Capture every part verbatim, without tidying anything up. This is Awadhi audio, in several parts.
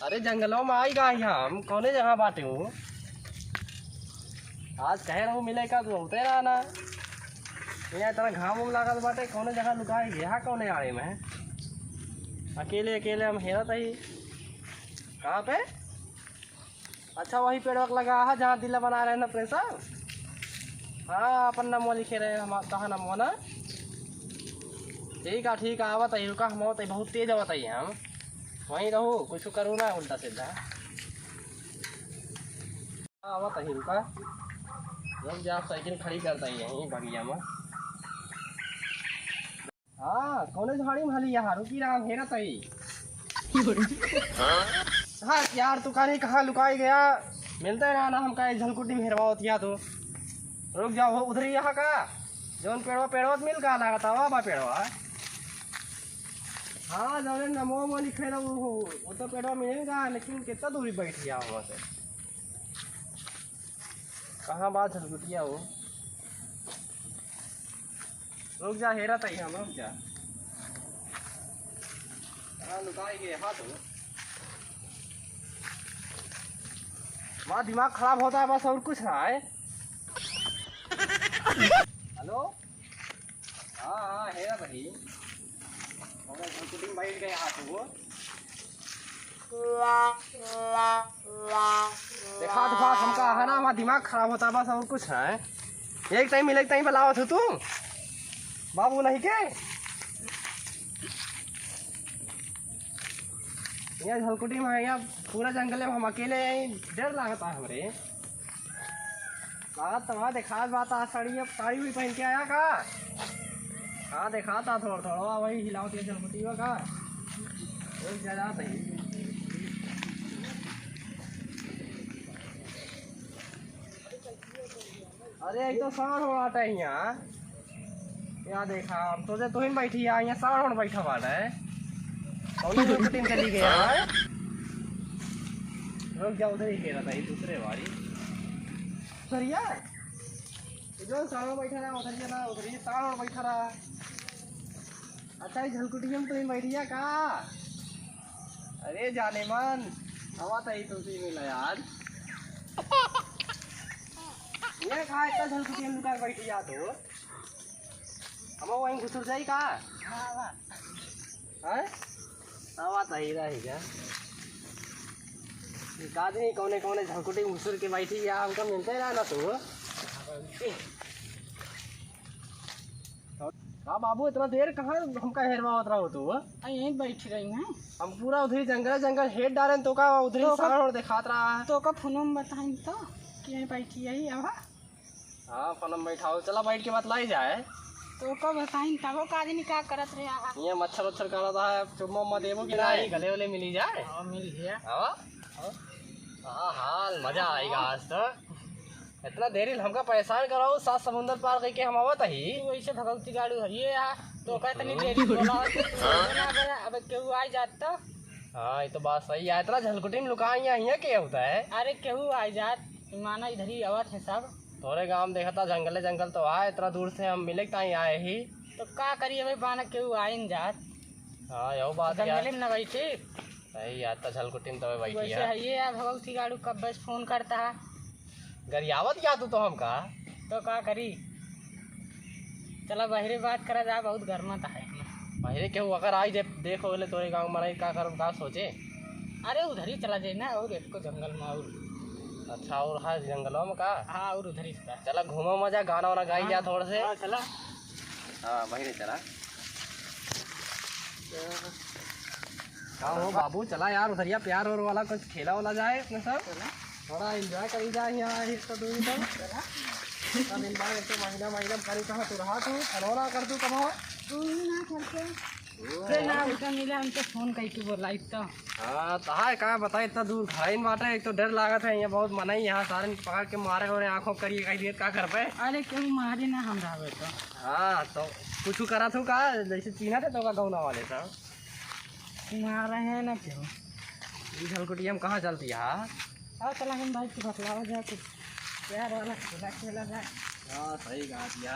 अरे जंगलों में आई गा हम, कौने जगह बाटे हो? आज कहे रहू मिले का, तू होते रहा ना। यहाँ इतना घाम उम लागल बाटे, कौने जगह लुकाई गया, कौने आड़े में? अकेले अकेले हम हेरत ही। कहाँ पे? अच्छा, वही पेड़वा के लगा है, जहाँ दिल बना रहे ना प्रेशर। हाँ, अपन नमवा लिखे रहे, हम कहाँ नमवा ना? ठीक है, ठीक है, आवत है, रुका, हम आवत है, बहुत तेज आवत है हम। वहीं रहू, कुछ करू ना उल्टा सीधा। हाँ, आवत है, रुका। रुक जा, साइकिल खड़ी करता ही यहीं बगिया में। हाँ, कौने झाड़ी में हली यहाँ, रुकी राम, हेरत हई। हाँ यार, तू कानी कहाँ लुकाई गया? मिलते रहा ना हमका, एक झलकुटी में हेरवा होतिया तो। रुक जाओ, वो उधरी यहाँ का? जौन पेड़वा, पेड़वा तो मिल का लागत, वा बा पेड़वा। हाँ, जौने नमो मो लिखे रहो, वो, वो तो पेड़वा मिलेगा, लेकिन कितना दूरी बैठ गया वहाँ से? कहाँ बा झलकुटिया हो? रुक जा, हेरत हई हम, रुक जा। कहाँ लुकाई गए? हाँ तो। हमारा दिमाग खराब होता है बस, और कुछ ना है। हेलो? हाँ, हाँ, हेरत हई। अरे, झलकुटी में बैठ गए हाथ वो। देखा, देखा, हमका है ना, हमारा दिमाग खराब होता बस, और कुछ ना है। एक टाइम मिले, एक टाइम बुलावत हो तू, बाबू नहीं के? यहाँ झलकुटी में है, यहाँ पूरा जंगल में हम अकेले हैं, डर लागता है हमरे। लागत तो वहाँ देखात बात, आज साड़ी, अब साड़ी भी पहन के आया का? हाँ, देखाता थोड़ा थोड़ा, वही हिलाओ दिया झलकुटी में का? एक जगह सही। अरे, एक तो साँढ़ हो बाटे यहाँ। या देखा, हम सोचे तू ही बैठी है, यहाँ साँढ़ बैठा बाटे। कौन झलकुटी में चली गया है? रुक जा, उधर ही कह रहा था, ये दूसरे वाली। सरिया, ये जो साँढ़ बैठा रहा, उधर ही ना, उधर ही साँढ़ बैठा रहा। अच्छा, ये झलकुटिया में तू ही बैठी है का? अरे जाने मन, हवा तो ही तुमसे मिला यार। ये कहाँ इतना झलकुटिया में लुका के बैठी है तू? हम वहीं घुसुर जाई का? हाँ, हाँ। हैं? आवा त ही रही जा। एक आदमी कौने कौने झलकुटी में घुसुर के बैठी या हमका मिलते रहा ना तू। का बाबू, इतना देर कहाँ हमका हेरवावत रहो तू? आ, यहीं बैठी रही हैं। हम पूरा उधरी जंगल जंगल हेर डारेन तो का उधरी तो का साँढ़ देखात रहा है। तो का फोन में बताइन तो कि यहीं बैठी है, आवा। हाँ, फोन में बैठाओ, चला बैठ के बतलाई जाए। तो का बताइन तबो का आदमी का करत रहे आहा। ये मच्छर उच्छर करत है, चुम्मा उम्मा देबो कि नहीं, गले वले मिली जाए। हाँ, मिल गया। हाँ? हाँ, हाँ, मजा आएगा आज तो। इतना देरी हमका परेशान कराओ, सात समुंदर पार करके हम आवत ही। तू वैसे भगवती गाड़ू है, ये आ, तो का इतनी देरी बोला, अब केहू आ जात तो। हाँ, ये तो बात सही है। इतना झलकुटी में लुकाई यहाँ, यहाँ के होता है? अरे, केहू आ जात, माना इधर ही आवत है सब। तोरे गाँव में देखता जंगले जंगल तो आए, इतना दूर से हम मिले ताई आए ही। तो का करिए भाई, बाना केहू आइन जात। हाँ, यहो बात जंगले यार। में न बैठी। सही यार, त झलकुटी में तबे बैठी वैसे है। है ये यार, भगवती गाड़ू कब बस फोन करता है। गरियावत क्या तू तो हमका? तो का करी? चला बहरे बात करा जा, बहुत गर्मा त है। बहरे केहू अगर आई जे देखो ले तोरे गाँव में नहीं, का करो, का सोचे? अरे उधर ही चला जाए ना, और एक को जंगल में और। अच्छा, और हाँ जंगलों में का? हाँ, और उधर ही चला। चला घूमो मजा, गाना वाना गाई जा हाँ, थोड़े से। हाँ, चला। हाँ, बहरे चला। का हो बाबू, चला यार उधरिया प्यार और वाला कुछ खेला वाला जाए अपने सब। चला। थोड़ा एंजॉय करी जाए यहाँ एक तो दो ही तो। चला। इतना दिन बाद एक तो महीना महीना में करी कहाँ तू रहा तू, फोन ना कर तू कमाओ। तू ही ना करते। अरे ना, उनका मिला, हमके फोन करके बोलाई तो। हाँ, तो हाय का बताई, इतना दूर घर ही बाटे, एक तो डर लागत है, यहाँ बहुत मनई, यहाँ सारे पकड़ के मारे और आँखों करिए कह दिए, का कर पे? अरे केहू मारे ना हम रहबे तो। हाँ, तो कुछ करा थू का, जैसे चीन्हा थे तो का गौना वाले था। मारे हैं ना केहू। ई झलकुटिया में कहाँ चलती है? आओ चला हम भाई के बतलावा जाए कुछ प्यार वाला खेला खेला जाए। हाँ, सही कहा दिया।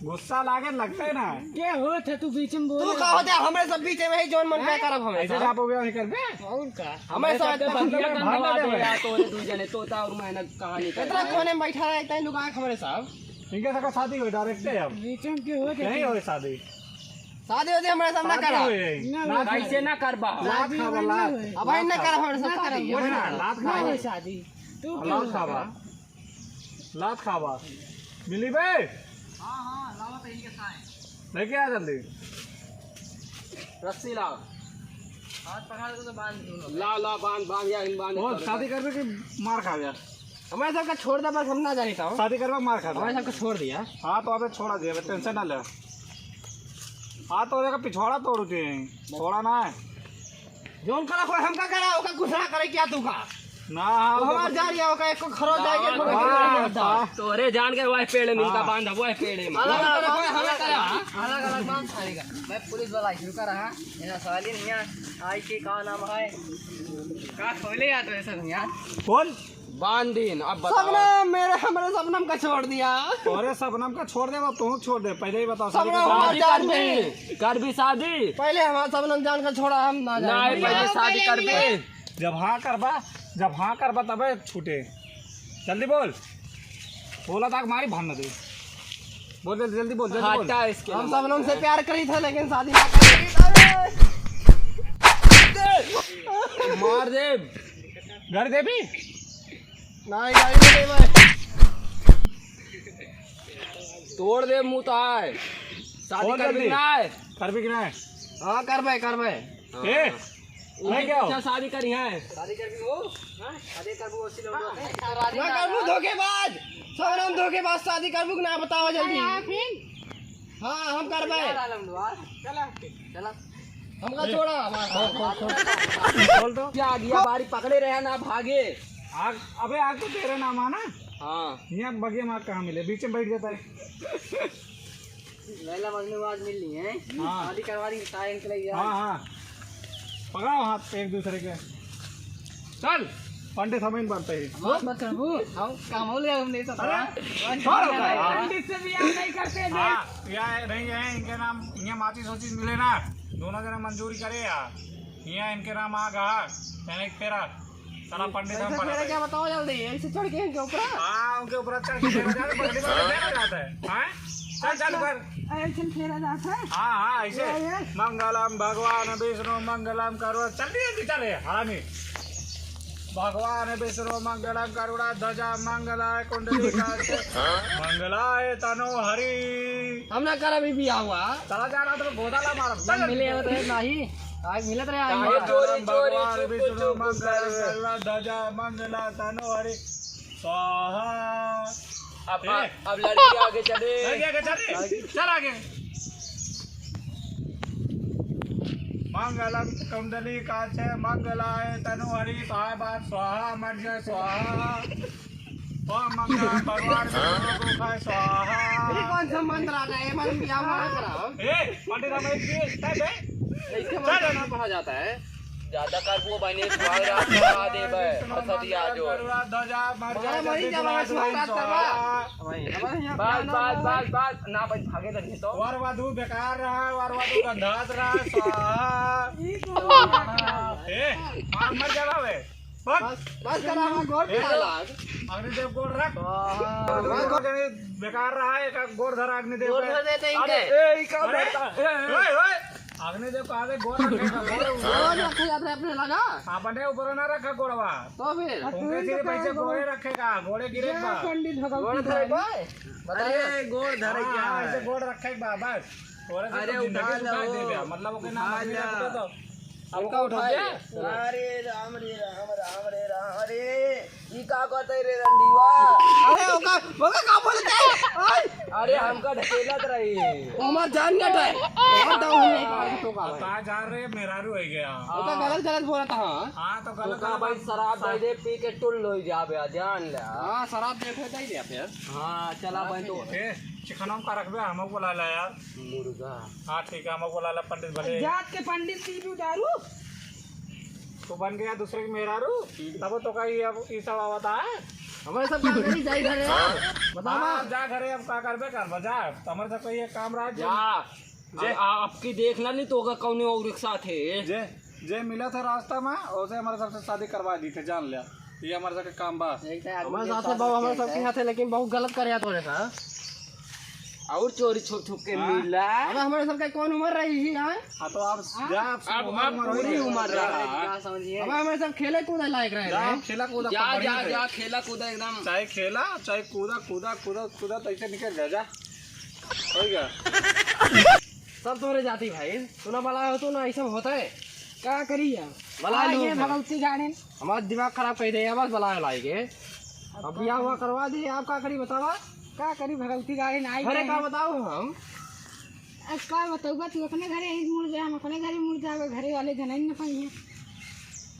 गुस्सा लागे, लगते ना। के होत है तू बीच में बोले? तू का होते है? हमरे सब बीच में ही जौन मन का करब हमें ऐसे सब। जाबो भी नहीं करबे। और का? हमें सब सबके इतना बतिया मतलब गंदवा भांडा दे देबे। यार, तोरे दू जने तोता और मैना कहानी कर इतना रहे हैं। कोने में बैठा रहे, इतना लुका के हमरे सब। इनके सबका शादी होई direct है अब। बीच में के होत है? नहीं होई शादी। शादी होती हमरे सब ना शादी करा। होई है। ना, ना, ना। कैसे ना करबा? लात शादी खाबा, होई ना लात। होई। अब भाई ना करब हमरे सब ना शादी। करब। बोल ना, लात ना खाबा। होई शादी। तू लात खाबा। लात खाबा। मिली बे? हाँ, हाँ, लावा तो इनके साथ। लेके आ जल्दी। रस्सी लाओ। हाथ पकड़ के तो बांध दो। ला, ला, बांध, बांध, या इन बांध बोल, कर। शादी करबे कि मार खाबे? हमारे सबका छोड़ दे, बस हम ना जानी तो। शादी करबे, मार खाबे। हमारे सबका छोड़ दिया। हाँ, तो अबे छोड़ा दे, अबे tension ना ले। हाँ, तो देखा पिछवाड़ा तोड़ उठे हैं, छोड़ा ना है। जौन करा कोई हमका करा, ओका कुछ ना करे क्या तू का? ना, हाँ, वो तो हमार जान गया, ओका एको खरोच जाएगा, हाँ, एको हाँ, खरोच जाएगा। हाँ। तोरे जान के वह पेड़ में इनका हाँ। बांधा, वह पेड़ में। अलग अलग बांध, अलग अलग। अलग अलग बांध सारे का। मैं पुलिस वाला ही रुका रहा। यहाँ साली नहीं है, आई के का नाम है? का खोले यार तो ऐसा नहीं यार। कौन? बांध दिन, अब बताओ। सबनम, मेरे, हमरे सबनम का छोड़ दिया। अरे सबनम का छोड़ दे, वो तू छोड़ दे, पहले ही बताओ, शादी सबनम का हमार शादी जान करबी, नहीं। करबी शादी। पहले हमार सबनम जान का छोड़ा, हम ना जाने। नहीं, पहले हाँ, शादी पहले करबी। मिले। जब हाँ करबा, जब हाँ करबा तबे छूटे। जल्दी बोल, बोला ताक मारी भान न दे। बोल जल्दी, जल्दी बोल, जल्दी बोल। हटा इसके हम नाम। सबनम से प्यार करी थे, लेकिन शादी ना करी। मार दे। घर देबी? नहीं, गाड़ी नहीं देबे। तोड़ दे मुंह तो आए। शादी बोल करबी जल्दी। कि ना है? करबी कि ना है? हाँ, करबे, करबे। ए, हाँ। मैं क्या हूँ? अच्छा, शादी करी है। शादी करबी हो? हाँ? शादी करबू, उसी लोग होते हैं। ना करबू, धोखेबाज। सबनम धोखेबाज, शादी करबू कि ना, बताओ जल्दी। अरे, हाँ, फिर? हाँ, हम करबे। यार, आलम दुआ। चला। चला। हमका छोड़ा, हमारा। खोल, खोल, खोल। खोल तो। क्या आग, या बारी पकड़े रहे ना भागे। आग, अबे आग तो तेरे नाम आना। हाँ। यहाँ बगिया में आग कहाँ मिले? बीच में बैठ जाता है। लैला मजनू आज मिल ली है। हाँ। शादी करवा दी, साइन के लिए हाँ, यार। हाँ। पकड़ाओ हाथ एक दूसरे के। चल, पंडित हम ही बनते हैं। बात मत करबू, हम काम हो गया, हम नहीं सकता। अरे, छोड़, छोड़। पंडित से बियाह नहीं करते हैं। हाँ, या नहीं है, इनके नाम, इनके माचिस ओचिस मिले ना, दोनों जना मंजूरी करे या। यहाँ इनके नाम आ गा, यानी तेरा, साला पंडित हम कैसे पढ़ा फेरे रहे। क्या बताओ जल्दी, ऐसे चढ़ के इनके ऊपर? हाँ, उनके ऊपर चढ़ के फेरा जाता है, पगड़ी पकड़ के फेरा जाता है। हाँ? चल, चल, अच्छा, कर। ऐसे फेरा जाता है? हाँ, हाँ, ऐसे। ये, ये। मंगलम भगवान विष्णु मंगलम करुणा, चल रही है, चल रही है, हरामी। भगवान विष्णु मंगलम करुणा ध्वजा मंगलाय कुंडली कांचे मंगलाय तनो हरि। हम ना करब ई बियाह हुआ। चला जा रहा तो गोदा ला मारब। चल। मिले होत रहे नाही। आज मिलत रहे, आज काहे मिलत रहे। चोरी, चोरी, भगवान चुप, विष्णु चुप, मंगल चुप। सर्व ध्वजा मंगला तनो हरि स्वाहा। अब, ए। अब लड़की आगे चले। लड़की आगे चल रही। चल आगे। मंगलम कुंडली कांचे मंगलाय तनो हरि बाय बाय स्वाहा मर जाए स्वाहा। ओम मंगलम भगवान विष्णु को खाए स्वाहा। ये कौन सा मंत्र आ गया? ये मंत्र क्या मारा करा? ए, पंडित राम एक भी, ए, बे। इसके मंत्र ना पढ़ा जाता है। ज्यादा कर वो बने, स्वाहा रात में आ दे बे, फंसा दिया जो। ध्वजा, मार मारा जा, मारी जा, जा, मारा जा, स्वाहा रात करवा। स्वाहा। वही, हमारे यहाँ बस, बस, बस, बस, ना बस, भागे तो नहीं तो। वर वधु बेकार रहा, वर वधु गंधात रहा, स्वाहा। ई कौन है? ए, मार मर जावा बे। बस। बस, बस करा, हमारा गोड़ ए, पिराला। अग्निदेव गोड़ रख। हाँ। अग्निदेव गोड़ जने बेकार रहा है, एक गोड़ धर अग्निदेव गोड़ पे। धर देते इनके। अरे, ए, ई का अरे, धरता है? ए, ए। ओए, ओए, अग्निदेव का आगे गोड़ रखेगा, गोड़ ऊपर। गोड़ रखे जाते अपने लगा। अपने ऊपर ना रखा गोड़वा। तो फिर? उनके सिर्फ ऐसे गोड़े रखेगा, गोड़े गिरे जा बा। पंडित भगवती गोड़ धरे बा। बा। बता अरे, दे। गोड़ धरे हाँ, क्या हाँ, है? ऐसे गोड़ रखे बा, बस। तोरे से अरे, तो जिंदगी उठा उठा लो। दे बे, मतलब, ओके ना, उठा आदमी लो। रखते तो। अब हमका उठा उठाओ दे। क्या? अरे राम रे राम, राम रे राम, अरे ई का करते रे रंडीवा? अरे ओका, ओका का बोलते? आय! अरे हमका ढकेलत रही। हमार जान कट है। बहुत दम हम नहीं पाए तो का भाई। बता जा रहे मेहरारू हो गया। ओका गलत गलत बोलत हा। हाँ तो गलत ओका गलत भाई शराब दे दे, पी के टुल हो जाबे, जान ले। हाँ शराब दे दे दे दे फिर। हाँ चला भाई तो। ए, चिकन हम का रखबे, हमको बुला ला यार। मुर्गा। हाँ ठीक है, हमको बुला ला पंडित भले। जात के पंडित पीबू दारू। तू बन गया दूसरे के मेहरारू, तब तो का ये अब ये सब आवता है। हमारे सब का करी, जाई घरे। बतावा। हाँ, जा घरे, अब का करबे करबा, जा। तो हमारे सब का ये काम रहा, जा। जे अब, अब की देखला नहीं तो होगा कौने और एक साथ है। जे, जे मिला था रास्ता में, उसे हमारे सबसे शादी करवा दी थे, जान लिया। ये हमारे सबके काम बा। हमारे साथ है बाबू, हमारे सबके साथ है, लेकिन बहुत गलत कर यार तोरे साथ। और चोरी छुप छुप के हाँ। मिला। अब हमारे सबके कौन उम्र रही है, हाँ? हाँ, तो आप हाँ? जा, आप अब, उम्र, अब उम्र हो पूरी गया। उम्र रहा। हाँ, समझिए। अब हमारे सब खेले कूदे लायक रहे जा, रहे। आप खेला कूदा जा, खूब बढ़िया जा, से। जा, खेला कूदा एकदम। चाहे खेला, चाहे कूदा, कूदा, कूदा, कूदा, तो ऐसे निकल जा, जा। हो गया। सब तोरे जाती भाई, तू ना बड़ा हो, तू ना ऐसा होता है। का करी यार? बला आ, लो ये भाई। भगवती गाड़िन। हमारा दिमाग खराब कर दे, बस बला लाई के। अब अब का बियाह हुआ करी? करवा दे, आप का करी बतावा? का करी भगवती गाड़िन आई अरे गए का हैं। बताओ हम? अब का बताऊबा, तू अपने घरे ही मुड़ जा, हम अपने घरे मुड़ जावे, घरे वाले जनाई न पाई हैं।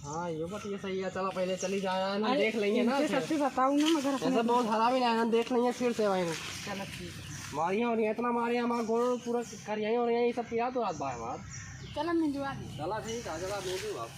हाँ, ये बात ये सही है। चलो पहले चली जाए, ना अरे, देख लेंगे ना इनसे फिर। सच्ची बताऊँ ना, मगर अपने ऐसा बहुत हरामी ना है, देख लेंगे फिर से वहीं। चलो ठीक है। मारिया और ये इतना मारिया, हमारा गोड़ पूरा करिया और ये सब पिया तो आज बाय हमार। चलो मिंजवा दी। चला ठीक है, चला मिंजू आप।